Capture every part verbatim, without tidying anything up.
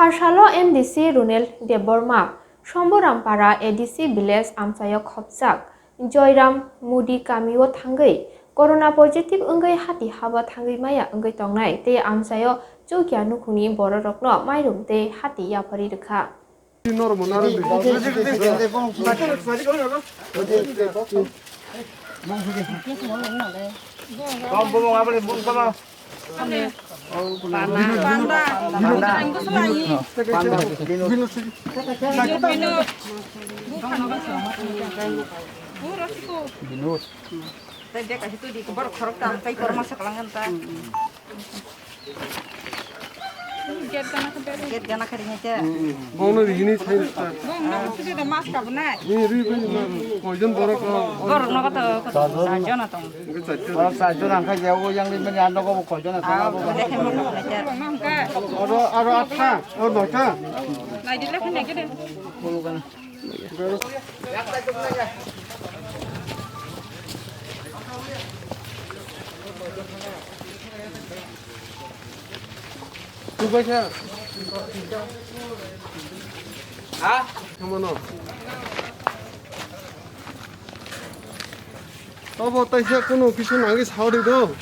Marsalo M D C Runel Debbarma, Somborampara A D C village amchaio khopjak Joyram Mudi kamio thangwi corona positive wngwi hati haba thangwi maya wngwi tongnai tei amchaio chukya nukhungni bororokno mairum tei hati yapharwi rwkha. Tei bek ahi tu di borok khorok tam tei korma saklang ta. Gate gana khe ringya khe. Bongno rini thai. Bongno sidi de mas kabnai. Ni ri bai na koijon borok no. Borok no kata kata sajona tong. Borok sajona ang khai jao yang ri mani ando ko koijon tong. Ah, abo. Oro aro atha, oro noita. Nai di lekha nai gede. Tubaisa. Ha? Kamono. Obo taisa kunu kisu nangwi saudi do.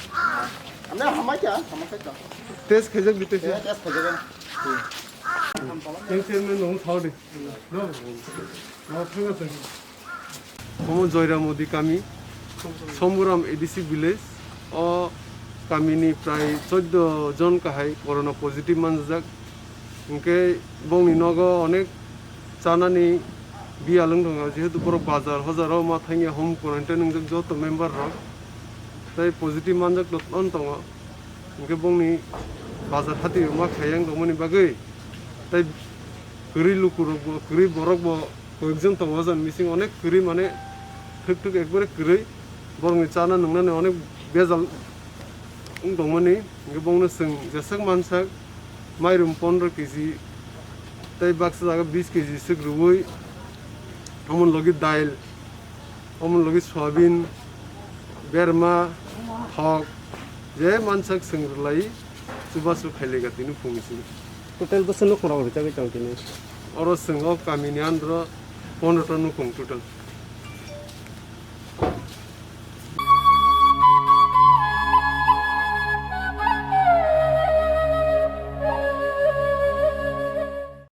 Amne hamai kya? Hamai kya? Test khaijak di taisa. Test khaijak. Yang chairman nong saudi. Omo Joyramudi kami, Somburam A D C village. O kamini prai choddo jon kahai corona positive manjak. Hwnkhe bongni nogo onek chanani biyal wng tongo, jehetu borok bazar hojaro ma thangya home quarantine wngjak joto member rok. Tei positive manjak on tongo. Hwnkhe bongni bazar hati ma khayang tongmani bagwi tei kwrwi lukurokbo, kwrwi borokbo koyekjon tongo, o jani bising onek kwrwi, mane thwk thwk ekbare kwrwi, borokni chana nwngnani onek bejal wng tongmani. Hwnkhe bongno chwng jeswk mansak mairum pondro kg tei baksa jaga bis kg swk rwui, omoni logi dail, omoni logi soyabin, berma, thok, je mansak chwng rwlai chubachu khailaiga tini phungni simi. Total bwswk nukhungrok rwchagwi tong tini? Oro chwng o kamini andro pondro ta nukhung total.